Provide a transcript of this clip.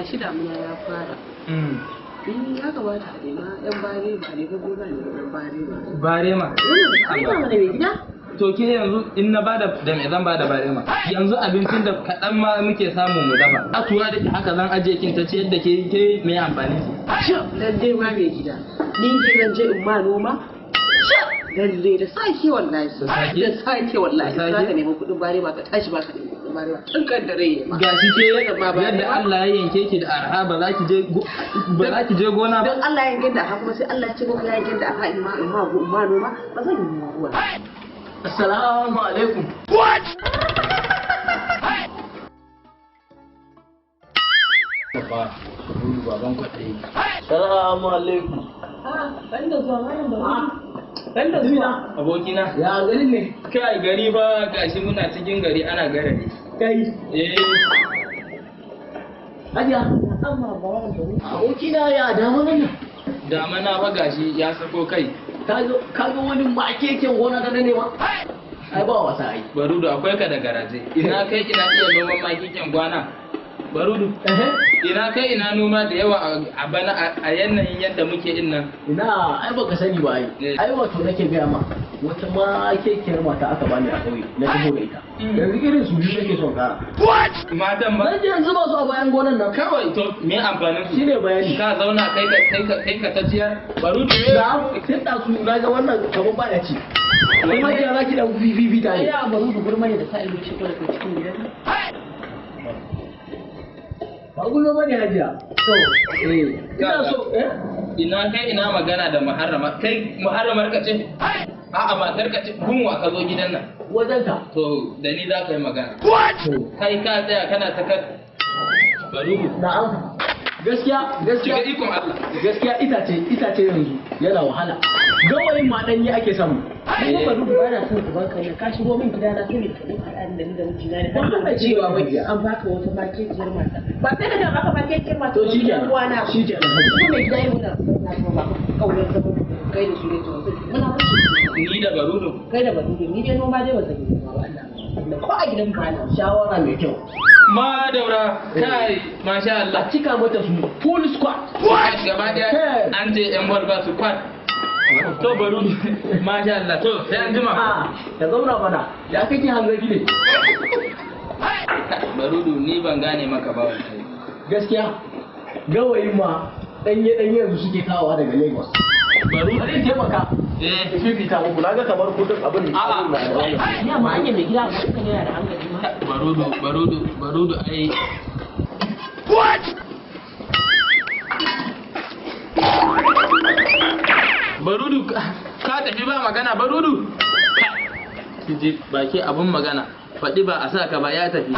Gashi damuna ya fara. Ya kamata a nema yan bare ba ne ba gona ne yan bare ba. Barema. Wannan mana mai gida. To ke yanzu in na bada da me zan bada barema? Yanzu abincin da kaɗan ma muke samu mu dafa. Atuwa da haka zan ajiye kin ta ce yadda ke ke me amfani shi. Lalle ma mai gida. Ni ke zan je in ma noma. Lalle da sake wallahi. Da sake? Da sake wallahi. Da sake? Za ka nemi kuɗin bare ba ka tashi ba ka nemi kuɗin bare ba. Tun kan da rai ya ma. Gashi ke Ma barema. yadda Allah ya yanke ki da arha ba za ki je ba za ki je gona ba. Don Allah ya yanke da arha kuma sai Allah ya ce maka ya yanke da arha in ma in ma in ma noma ba zan yi noma ba. Assalamu alaikum. Ba, baban kwaɗayi. Assalamu alaikum. Ban da zuwa malam ba. Ban da zuwa. Abokina. Ya garin ne? Kai gari ba gashi muna cikin gari ana garari. Kai. Eh, Hajiya. Amma ba wannan ba. Abokina ya damu nan. Damana fa gashi ya sako kai. Ka ga wani makeken gona ta ne ma? Ai ba wasa ai. Barudu akwai ka da garaje. Ina kai ina iya noman makikin gwana. Barudu, ina kai ina noma da yawa a bana a yanayin yadda muke din nan. Ina ai baka sani ba ai. Eh. Ai wato nake gaya ma wata makekiyar mata aka bani a kauye na taho da ita. Mm. Yanzu irin su biyu nake son kara. Matan ba Zan je yanzu ba su a bayan gonan nan. kawai to me amfanin su? Shine bayani. Ka zauna kai ka kai ka kai ka ta ciyar. Barudu. Na sai da su na ga wannan kamar ba ya ci. Kuma kira zaki dan fififi ta ne. Ya baro da gurma ne da sa ido shi daga cikin gidan. Ba gulma bane hajiya. To, Eh, ina so eh Ina kai ina magana da muharrama. Kai muharramar ka ce? A'a matar ka ce gunwa ka zo gidan nan. wajen ka. To da ni za ka yi magana. Kai ka tsaya kana ta kar. Barudu. Na'am. Gaskiya gaskiya Shiga ikon Allah. gaskiya itace itace yanzu yana wahala. Gawayin ma danye ake samu. kuma baro da bana son ku banka ne ka shigo min gidana sai ne ka dinka haɗa da ni da mijina ne har da cewa wai an baka wata makekiyar mata. Ba sai ka ga baka makekiyar mata. To shikenan. Uwana. Shikenan. Kuma mai gida yi muna na kuma ba kaunar zaman kai da su ne to muna musu Ni da Barudu. kai da badudu ni dai noma dai ba zan yi noma ba Allah. Ko a gidan ba na. Shawara mai kyau. Ma daura kai masha Allah. A cika mata su full squad. Gaba daya an ce yan bol ba su kwat. To Barudu masha Allah to sai an jima. Ah, ka zauna mana. Ya kake hanzari ne? Barudu ni ban gane maka ba wallahi. Gaskiya gawayin ma danye danye yanzu suke kawowa daga Lagos. Barudu Bari in taimaka. eh Fifita muku na ga kamar kudin abin A'a. abin na da wahala. Ni amma anya mai gida ba suka yana da hankali ma. Barudu Barudu Barudu ai Barudu ka tafi ba magana Barudu. Ki ji baki abun magana. Faɗi ba a sa ka ba ya tafi.